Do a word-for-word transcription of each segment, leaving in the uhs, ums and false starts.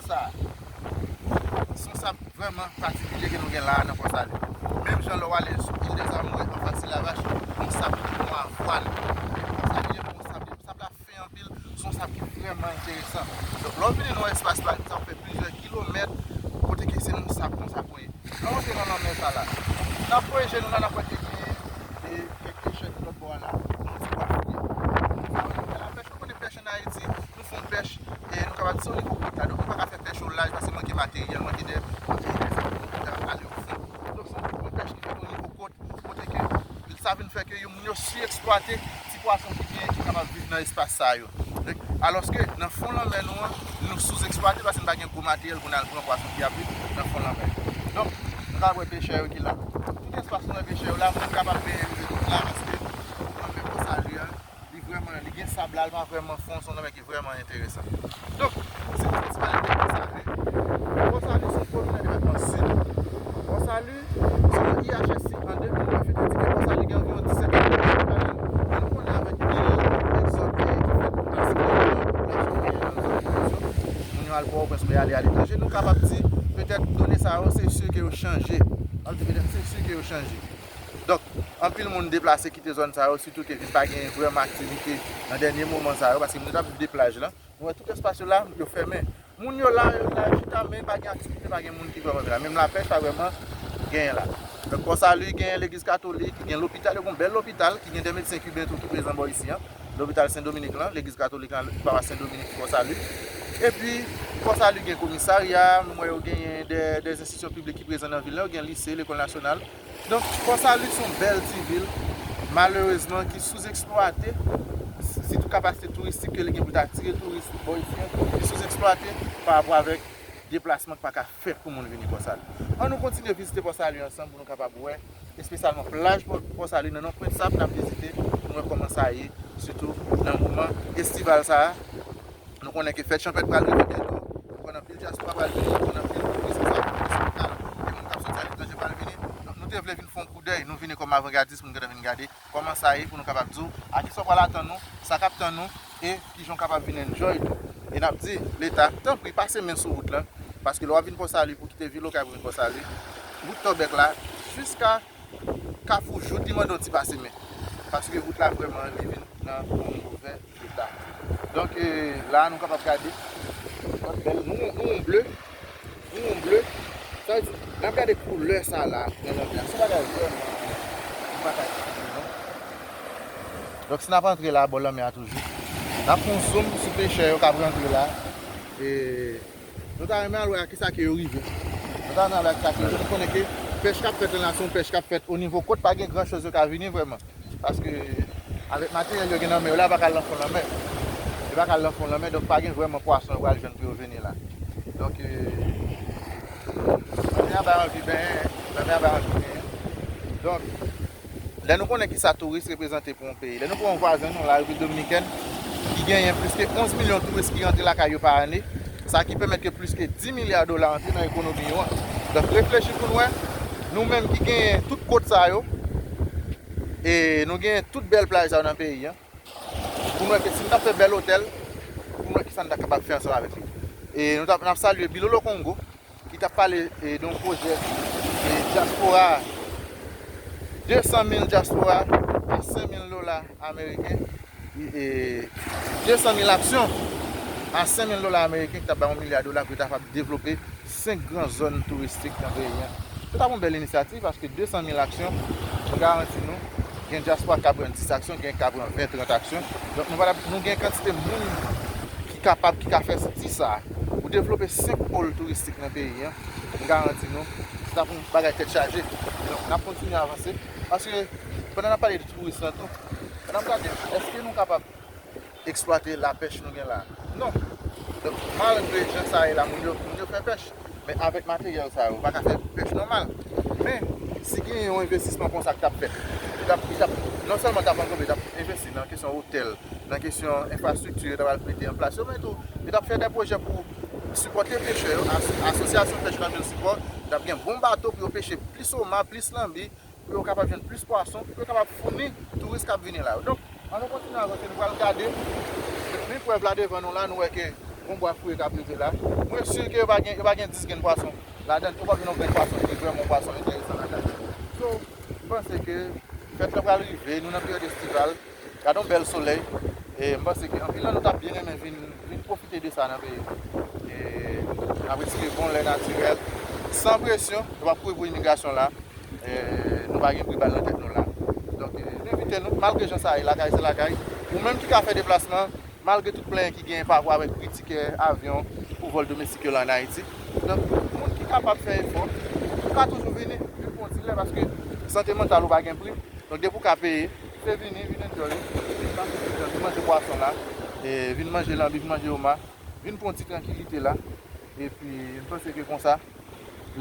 Sa, se yon sab vrèman patikilye ke nou gen la a nan Pòsali. Menm jan lè w ale sou Île des Amours, anfas Lavach, yon sab ki gon avwàn. Sa vle di yon sab, sab la fen anpil, se yon sab ki vrèman enteresan. Donk, lè w vini nan espas la, sa fè plizyè kilomèt, kote ke se nan sab konsa pou ye. Lè w antre nan lanmè sa la, n ap voye je nou la, n ap wè ke gen, e, kèk pechè ki lòt bò a la, yon ti bwa fouye. Sa vle di, la pèch, nou konnen pèch ann Ayiti, nou fè yon pèch, e nou kapab di se o nivo kot la. Donk, nou pa ka fè pèch o laj paske manke materyèl, manke de, manke de, ale o fon. Donk, se yon pèch ki fèt o nivo kot, kote ke sa vin fè ke yo, moun yo sireksplwate ti pwason ki gen, ki kapab viv nan espas sa yo. Donk, alòske nan fon lanmè nou an, nou souzeksplwate paske nou pa gen gwo materyèl pou n al pran pwason ki ap viv nan fon lanmè. Donk, nou ka wè pechè yo ki la. Tout espas nou wè pechè yo la, moun kapab benyen yo tout la paske lanmè Pòsali an, li vrèman, li gen sab la, li pa vrèman fon, se yon lanmè ki vrèman enteresan. Donk, se prensipalite Pòsali. Pòsali se yon komin nan depatman Sid. Pòsali, selon I H S I, an de mil nèf, yo te di ke Pòsali gen anviwon disèt milyon moun ladan l. Men nou konnen avèk pil egzòd ki fèt nan siklòn nan, popilasyon ki nan zòn de pwodiksion, moun yo al Pòtoprens oubyen ale aletranje, nou kapab di petèt done sa yo, se si ke yo chanje. N ap di petèt se si ke yo chanje. Donk, anpil moun deplase kite zòn sa yo, sitou ke vin pa gen vrèman aktivite nan dènye moman sa yo, paske moun yo t ap viv de plaj lan. Nou wè tout espas yo la, yo fèmen. Moun yo la, yo la, yo chita, men pa gen aktivite, pa gen moun ki vrèman vin la. Menm lapèch pa vrèman genyen la. Donk, Pòsali genyen legliz katolik, gen lopital, yo gen yon bèl lopital, ki gen de medsen kiben tou ki prezan bò isi an. Lopital Sen Dominik lan, legliz katolik lan, pawas Sen Dominik Pòsali. Epi, Pòsali gen komisarya, m wè yo genyen de, de enstitisyon piblik ki prezan nan vil la, yo gen lise, lekòl nasyonal. Donk, Pòsali se yon bèl ti vil, malerezman, ki souzeksplwate, sitou kapasite touristik ke li gen pou l ta atire touris bò isi an, ki souzeksplwate pa rapò avèk deplasman k pa ka fèt pou moun vini Pòsali. Ann nou kontinye vizite Pòsali ansanm pou nou kapab wè, espesyalman plaj Pò-, Pòsali, nan yon pwen sab n ap vizite, pou nou wè kòman sa ye, sitou nan moman estival sa a. Nou konnen ke fèt chanpèt pral rive byento. Nou konnen anpil dyaspora pral vini, nou konnen anpil touris ki sa touris lokal, e moun k ap soti aletranje pral vini. Donk, nou te vle vin fè yon koudèy, nou vini kòm avangardis pou nou gentan vin gade kòman sa ye, pou nou kapab di w a kisa w pral atann ou, sa k ap tann ou, e kijan w kapab vin enjoy tou. E n ap di Leta, tanpri, pase men sou wout lan, paske lè w ap vin Pòsali pou kite vil Okay pou vin Pòsali, wout Tòbèk la, jiska Kafou Joud, li mande yon ti pase men. Paske wout la vrèman, li vin nan yon movè eta. Donk, e, la, nou kapab gade. Gad bèl, nou, nou ble. Nou ble. Sa vle di, lè n ap gade koulè sa la, nan lanmè a, se yon bagay vrèman, yon bagay ki non. Donk, si n ap antre la, bò lanmè a toujou. N ap fè yon zoom sou pechè yo k ap rantre la. E, Nou ta renmen al wè a kisa ke yo rive. Nou ta renmen al wè a kisa ke yo rive. Nou konnen ke pèch k ap fèt lan la, se yon pèch k ap fèt o nivo kot, pa gen gran choz yo ka vini vrèman. Paske avèk materyèl yo gen nan men yo la, yo pa ka al nan fon lanmè. Yo pa ka al nan fon lanmè, donk pa gen vrèman pwason yo pral jwenn pou yo vini la. Donk, e, lanmè a bay anvi benyen, lanmè a bay anvi benyen. Donk, Lè nou konnen kisa touris reprezante pou yon peyi, lè nou pran yon vwazen nou, Larepiblik Dominikèn, ki genyen plis ke onz milyon touris ki rantre lakay yo pa ane, sa ki pèmèt ke plis ke dis milya dola antre nan ekonomi yo an. Donk, reflechi pou n wè, nou menm ki genyen tout kot sa yo, e nou genyen tout bèl plaj sa yo nan peyi an, pou n wè ke si n t ap fè bèl otèl, pou n wè kisa n ta kapab fè ansanm avèk li. E nou t ap, n ap salye Bilolo Kongo, ki t ap pale, e, de yon pwojè, e, dyaspora, de san mil dyaspora a senk mil dola ameriken, e, de san mil aksyon a senk mil dola ameriken ki t ap bay yon milya dola pou yo ta kapab devlope senk gran zòn touristik nan peyi an. Se t ap yon bèl inisyativ paske de san mil aksyon, mwen garanti nou, gen dyaspora k ka pran dis aksyon, gen k ka pran ven, trant aksyon. Donk, nou pa t ap, nou gen kantite moun ki kapab, ki ka fè ti sa a. Pou devlope senk pòl touristik nan peyi an, m garanti nou, se t ap yon bagay tèt chaje. Donk, n ap kontinye avanse. Paske, pandan n ap pale de touris lan tou, pandan n ap gade, èske nou kapab eksplwate lapèch nou gen la? Non. Donk, malgre jan sa ye la, moun yo, moun yo fè pèch, men avèk materyèl sa yo, ou pa ka fè pèch nòmal. Men, si gen yon envestisman konsa ki t ap fèt, li t ap, li t ap, non sèlman t ap ankouraje, li t ap envesti nan kesyon otèl, nan kesyon enfrastrikti yo ta pral mete an plas yo, men tou, yo t ap fè de pwojè pou sipòte pechè yo, as-, asosyasyon pèch yo t ap jwenn sipò, yo t ap gen bon bato pou yo peche plis oma, plis lanbi, pou yo kapab jwenn plis pwason, pou yo kapab founi touris k ap vini la yo. Donk, ann nou kontinye avanse, nou pral gade, men prèv la devan nou la, nou wè ke Gon bwa fouye k ap leve la. Mwen si ke yo pa gen, yo pa gen dis grenn pwason ladan l, ou p ap jwenn yon grenn pwason ki vrèman yon pwason enteresan ladan l. So, m panse ke fèt lan pral rive, nou nan peryòd estival, gade yon bèl solèy. E m panse ke anpil nan nou t ap byen renmen vin, vin pwofite de sa nan peyi nou. E n ap respire bon lè natirèl, san presyon, nou p ap kouri pou imigrasyon la. E nou pa gen pri bal nan tèt nou la. Donk, e, m envite nou, malgre jan sa ye, lakay se lakay. Ou menm ki ka fè deplasman, malgre tout plenyen ki genyen pa rapò avèk pri tikè avyon pou vòl domestik yo la ann Ayiti. Donk, moun ki kapab fè efò, ou ka toujou vini, vin pou yon ti lè, paske sante mantal ou pa gen pri. Donk, depi w ka peye, se vini, vin enjoy, vin pase ti tan, vin manje pwason la, e vin manje lanbi, vin manje oma, vin pran ti trankilite la. Epi, m panse ke konsa,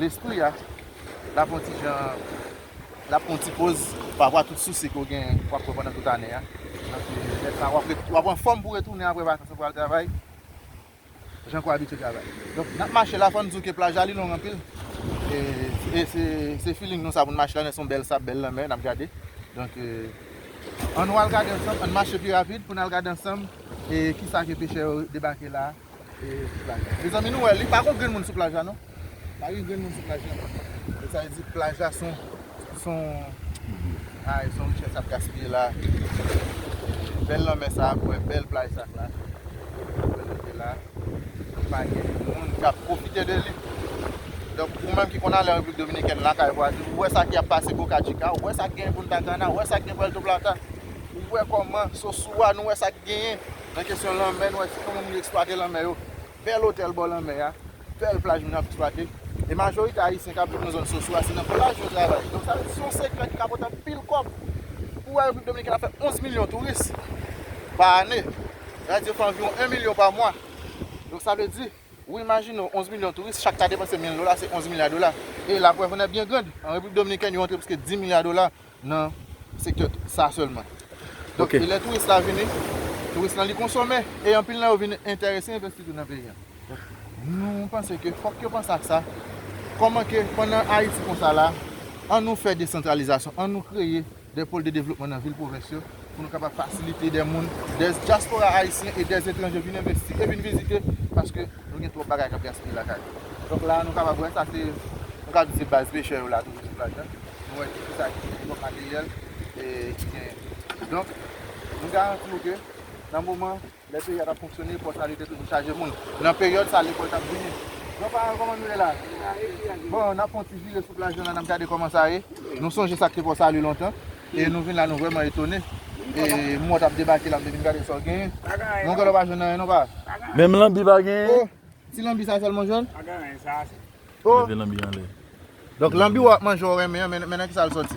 lespri a, l ap yon ti jan, l ap pran ti poz pa rapò a tout sousi ke w gen, w ap pran pandan tout ane a. Donk, e, lè sa, w ap ret-, w ap anfòm pou retounen apre vakans pou al travay. Jan ke w abitye travay. Donk, n ap mache la, fò n di w ke plaj la, li long anpil. E, e se, se feeling nou sa pou n mache la, se yon bèl sab, bèl lanmè, n ap gade. Donk, e, ann nou al gade ansanm, ann mache pi rapid pou n al gade ansanm, e, kisa ke pechè yo debake la. E, sou plaj la. Mezanmi, nou wè, li pa gon grenn moun sou plaj la, non. Pa gen grenn moun sou plaj la. E sa vle di, plaj la, se yon, se yon, ay, se yon richès ap gaspiye la. Bèl lanmè sa, pou wè bèl plaj sa la. Bèl kote la. Pa gen moun k ap pwofite de li. Donk, ou menm ki konn ale an Repiblik Dominikèn, lakay vwazen, ou wè sa ki ap pase Boca Chica, ou wè sa k gen Punta Cana, ou wè sa k gen Puerto Plata, ou wè kòman Sosua, nou wè sa k genyen nan kesyon lanmè, nou wè ki kòman moun yo eksplwate lanmè yo. Bèl otèl bò lanmè a, bèl plaj moun ap eksplwate. E majorite Ayisyen k ap viv nan zòn Sosua, se nan plaj yo travay. Donk, sa vle di se yon sektè ki ka pote anpil kòb. Ou wè Repiblik Dominikèn ap fè onz milyon touris pa ane. Sa vle di yo fè anviwon en milyon pa mwa. Donk, sa vle di, ou imajine w, onz milyon touris, chak ta depanse mil dola, se onz milya dola. E la preuve en est bien grande. An Repiblik Dominikèn, yo rantre pliske dis milya dola nan sektè sa sèlman. Donk, e lè touris la vini, touris lan li konsome, e anpil nan yo vin enterese envesti tou nan peyi a. Donk, nou panse ke fòk yo panse ak sa. Kòman ke pandan Ayiti konsa la, an nou fè desantralizasyon, an nou kreye de pòl de devlopman nan vil pwovens yo, pou nou kapab fasilite de moun, de dyaspora ayisyen e de etranje vin envesti e vin vizite, paske nou gen twòp bagay k ap gaspiye lakay nou. Donk la, nou kapab wè sa se, nou ka di se baz pechè yo la toujou sou plaj la. Nou wè ki sa ki gen twòp materyèl e ki gen. Donk, nou garanti w ke nan moman lè peyi a t ap fonksyone, Pò Salye te toujou chaje moun. Nan peryòd sa, lekòl t ap vini. Granpa, kòman nou ye la? Bon, n ap fè yon ti vire sou plaj la, n ap gade kòman sa ye. Nou sonje sa k te Pò Salye lontan. E nou vin la, nou vrèman etone. E mò t ap debake la, m te vin gade sa w genyen. Monchè, w pa jwenn anyen non, pa? Menm lanbi pa genyen? Oh, ti lanbi sa sèlman jwenn? Oh. Leve lanbi anlè. Donk, lanbi w ap manje w renmen an, men, men nan kisa l sòti?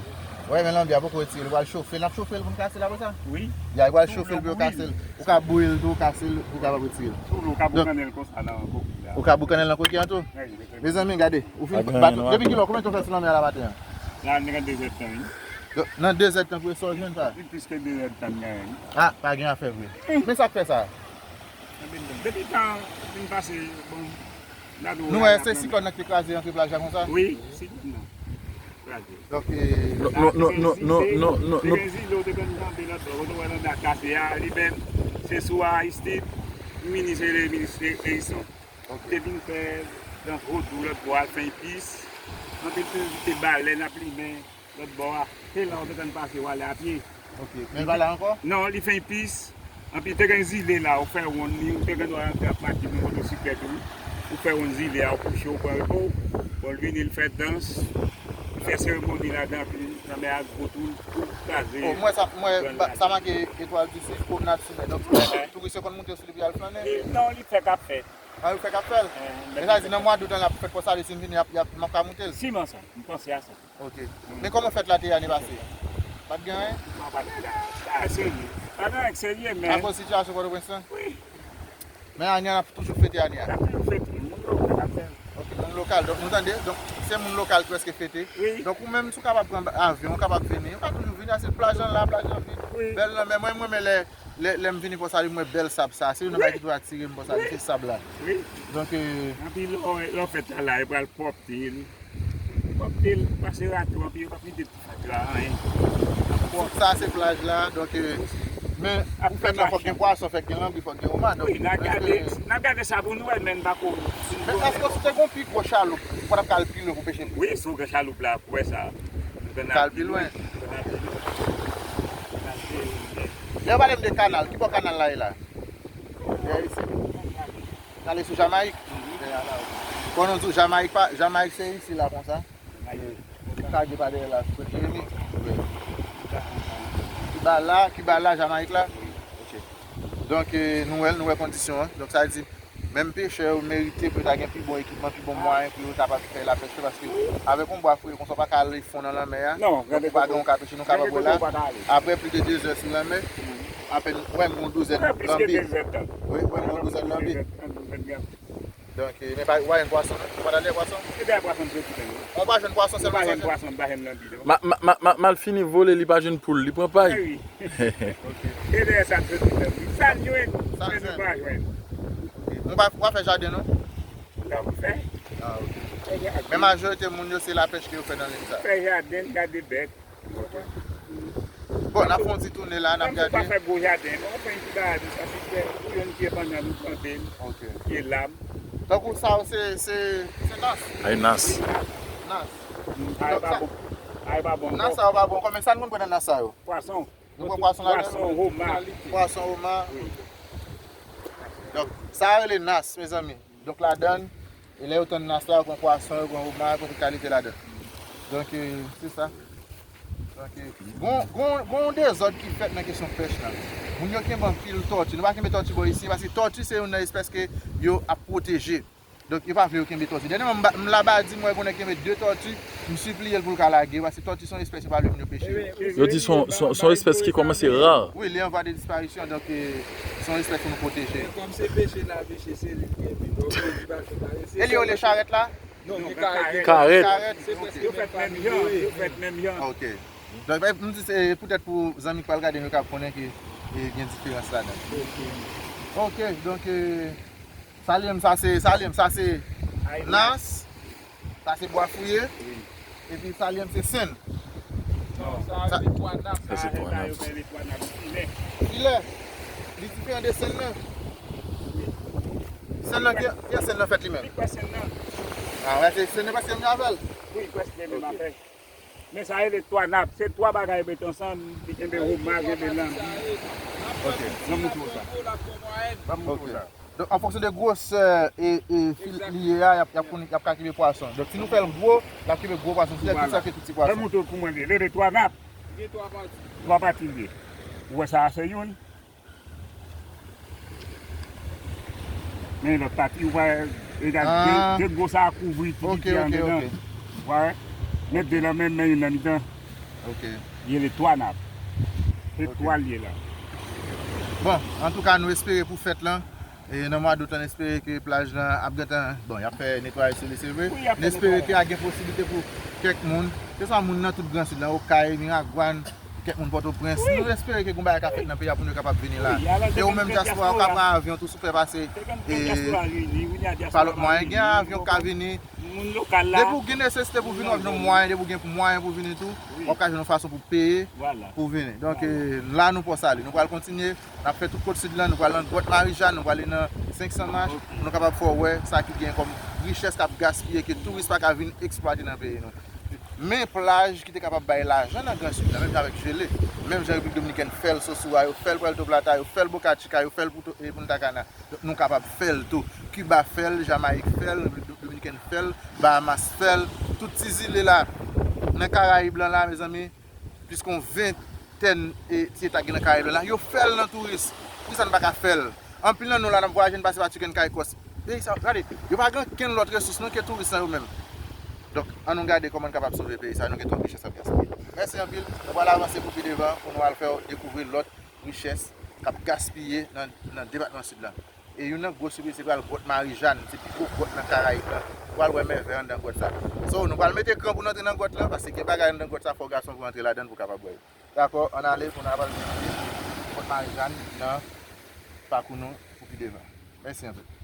Ou renmen lanbi a, poko retire l, ou pral chofe l, n ap chofe l pou n kase l apre sa? Wi. Ya, ou pral chofe l pou yo kase l. Ou ka bouyi l tou, ou kase l, ou kapab retire l. Ou ka boukannen l konsa nan koki a. Ou ka boukannen l nan koki an tou? Wi, wi. Mezanmi, gade, ou fin bat, depi kilè w, konbyen tan w fè sou lanmè a la maten an? La, nan de zèdtan, wi. Donk, nan de zèdtan, pou sa w jwenn sa? Wi, plis ke de zèdtan m genyen. Ah, pa gen afè vre. Men sa k fè sa? Depi tan, vin pase, bon, Nou wè se siklòn nan ki te kraze antre plaj la konsa? Wi, siklòn nan. Kraze. Donk, e, non, non, non, non, non, non, non, non. Te gen zile, te gen zile, ou te konn kanpe lòt bò, kote w wè lanmè a kase a, li menm, se sou Aristide, minis e minis Erison. Te vin fè dans vodou lòt bò a, fè epis. Anpil te envite balèn ap limen. Lòt bò a, se la ou te konn pase, w ale apye. Ok. Men pa la ankò? Non, li fè epis. Anpi te gen zile la, ou fè wonn li, ou te gen dwa rantre ak machin ou, motosiklèt ou, ou fè wonn zile a, ou kouche, ou pran repo w. Bon, l vini, l fè dans, li fè seremoni ladan, anpi lanmè a gwo tou, tou kraze. Oh, mwen sa, mwen, sa make Etoile du Sud, pwomnad Simen. Donk, touris yo konn moute sou li pou y al flannen? Non, li fè k ap fèt. Ah, yo fè k ap fè l? Men sa di nan mwa dout an, l ap fèt Pò Salye, si m vini, y ap, y ap, m ap ka moute l? Siman sa, m panse a sa. Ok. Men kòman fèt la te ye ane pase a? Pa t gen anyen? Non, pa t gen anyen serye. Pa t gen anyen serye, men akoz sitiyasyon Pòtoprens lan? Wi. Men ane a, n ap toujou fete ane a? N ap toujou fete. Moun lokal ap fè l. Ok, moun lokal. Donk, nou tande, donk, se moun lokal ki prèske fete. Wi. Donk, ou menm, si w kapab pran avyon, ou kapab vini. Ou ka toujou vini, se plaj lan la, plaj lan vid. Wi. Bèl lanmè. Mwen, mwen renmen lè, lè, lè m vini Pò Salye, m wè bèl sab sa. Se youn nan bagay ki toujou atire m Pò Salye, se sab la. Wi. Donk, e, anpi lè w, lè w fèt la, la, yo pral pwòpte l. Pwòpte l, pase rato, anpi yo p ap kite ti fatra, anyen. Sa se plaj la, donk, e, Men pou fèt la, fòk gen pwason, fòk gen lanbi, fòk gen oma. Donk, wi, n a gade, n a gade sa pou nou wè, men n pa ko. Men èske si w te gen yon pi gwo chaloup, ou pa t ap ka al pi lwen pou peche plis? Wi, si w gen chaloup la, pou wè sa. Ou ka al pi lwen. Lè yo pale m de kanal, ki bò kanal la ye la? Dèyè isit. N ale sou Jamayik. Konnen w di w Jamayik pa, Jamayik se isi la konsa. Sa ki pa dèyè la, sou Jeremi. Kiba la, Kiba la, Jamayik la. Ok. Donk, eh, nou wè l, nou wè kondisyon an. Donk, sa vle di, menm pechè yo merite pou yo ta gen pi bon ekipman, pi bon mwayen pou yo kapab fè lapèch yo, paske avèk yon bwa fouye konsa, w pa ka ale fon nan lanmè a. Non, donk, ou pa gen yon ka peche, nou kapab wè la. Apre plis de de zè sou lanmè, apèn, wè, m gen yon douzèn lanbi. Wi, wè, m gen yon douzèn lanbi. Donk, eh, men pa, ou pa jwenn pwason, non? Ou pa t al dèyè pwason? Se dèyè pwason m soti menm. Ou pa jwenn pwason sèlman? M pa jwenn pwason, m pa jwenn lanbi, non. Ma, ma, ma, ma, mal fini vole, li pa jwenn poul, li pran pay. Ah, wi. Se dèyè sa m soti menm, wi. Sa n jwenn, men nou pa jwenn. Ok. Nou pa, ou pa fè jaden, non? Nan, m fè. Ah, ok. Men majorite moun yo, se lapèch ke yo fè nan liy sa. Fè jaden, gade bèt. Bon, n ap fè yon ti tounen la, n ap gade. Ou pa fè gwo jaden, non, ou pran yon ti bagay, sa se fè, ou jwenn pye bannann, ou plante l, pye lam. Tankou sa yo, se, se, se nas. Ay, nas. Nas. Ay, pa bon. Ay, pa bon. Nas sa yo pa bon. Kòman sa n konn pran nan nas sa yo? Pwason. Nou pran pwason ladan? Pwason, oma. Pwason, oma. Wi. Donk, sa a rele nas, mezanmi. Donk, ladan, e lè yo tann nas la, yo pran pwason, yo pran oma, yo pran tout kalite ladan. Donk, eh, se sa. Donk, eh, gon, gon, gon dezòd ki fèt nan kesyon pèch la. Moun yo kenbe anpil tòti. Nou pa kenbe tòti bò isi, paske tòti se youn nan espès ke yo ap pwoteje. Donk, yo pa vle yo kenbe tòti. Dènyèman, m ba, m Labadi, m wè gon nèg kenbe de tòti, m sipliye l pou l ka lage, paske tòti se yon espès yo pa vle moun yo peche. Yo di se yon, se yon, se yon espès ki kòmanse ra. Wi, li an vwa de disparisyon, donk, eh, se yon espès pou nou pwoteje. Men kòm se peche l ap peche, se li l kenbe. Donk, li pa fè karese. E li rele charèt la? Non, li karèt. Karèt. Karèt, ok. Yo fèt menm jan, yo fèt menm jan. Ok. Donk, eh, m di se poutèt pou zanmi k pral gade nou ka konnen ke, eh, gen diferans ladan. Ok. Ok, donk, eh, Sa li menm sa se, sa li menm sa se nas, sa se bwa fouye, epi sa li menm se senn. Non, sa se twa nap. Sa se twa nap. Filè, li diferan de senn nan. Senn nan, ki, ki senn nan fèt li menm? Ah, wè, se senn nan prèske menm avè l. Wi, prèske menm afè. Men sa rele twa nap. Se twa bagay mete ansanm, li kenbe woma, kenbe lanbi. Ok. Ban m moutre w sa. Ban m moutre w sa. Donk, an fonksyon de gwosè e, e fil li ye a, y ap, y ap konn, y ap kalkile pwason. Donk, si nou fè l gwo, l ap kenbe gwo pwason. Si l ap piti, l ap kenbe piti pwason. Ban m moutre w kouman l ye. Li gen twa nap. Li gen twa pati. Twa pati li ye. Ou wè sa a se youn. Men lòt pati, ou wè, egal, de, de gwo sa a kouvri ti piti andedan. Ou wè, met de lan menm, men youn nan mitan. Ok. Li rele twa nap. Se twa l ye la. Bon, antouka, nou espere pou fèt lan. E nan mwa dout lan, n espere ke plaj lan ap gentan, bon, y ap fè netwayaj sou li, se vre. N espere ke a gen posiblite pou kèk moun, se swa moun nan tout Gran Sid lan, Okay, Miragwàn, kèk moun Pòtoprens. Nou espere ke gon bagay ka fèt nan peyi a pou nou kapab vini la. E ou menm dyaspora, ou ka pran avyon tou, si w fè pase, e, pa lòt mwayen, gen avyon k ka vini. Depi w gen nesesite pou vini, w ap jwenn yon mwayen, depi w gen mwayen pou vini tou, w ap ka jwenn yon fason pou peye pou vini. Donk, e, la nou pòs ale. Nou pral kontinye. N ap fè tout Kot Sid lan, nou pral nan Gwòt Marijàn, nou prale nan Senk San Mach, pou nou kapab fè w wè sa ki gen kòm richès k ap gaspiye, ke touris pa ka vin eksplwate nan peyi nou. Men plaj ki te kapab bay lajan nan Gran Sid lan, menm jan avèk Jele, menm jan Repiblik Dominikèn fè l, Sosua yo fè l, Puerto Plata yo fè l, Boca Chica yo fè l, Punta Cana. Donk, nou kapab fè l tou. Kiba fè l, Jamayik fè l, Repiblik Dominikèn fè l, Bahamas fè l, tout ti zile la, nan Karayib lan la, mezanmi, plis ke yon ventèn e ti eta k gen nan Karayib lan la, yo fè l nan touris. Poukisa n pa ka fè l? Anpil nan nou la, n ap vwayaje, n pase pa Chicken Caicos. Peyi sa, gade, yo pa gen okenn lòt resous non ke touris lan yo menm. Donk, ann nou gade kòman n kapab sove peyi sa, nou gen twòp richès k ap gaspiye. Mèsi anpil. Nou pral avanse pou pi devan, pou nou al fè w dekouvri lòt richès k ap gaspiye nan, nan depatman Sid lan. E youn nan gwo sipriz, se pral gwòt Marijàn, se pi gwo gwòt nan Karayib la. Ou pral wè mèvèy anndan gwòt sa. So, nou pral mete kran pou n antre nan gwòt lan, paske gen bagay anndan gwòt sa, fò gason pou antre ladan l pou kapab wè yo. Dakò, ann ale pou n al vizite gwòt Marijàn nan pakou nou pou pi devan. Mèsi anpil.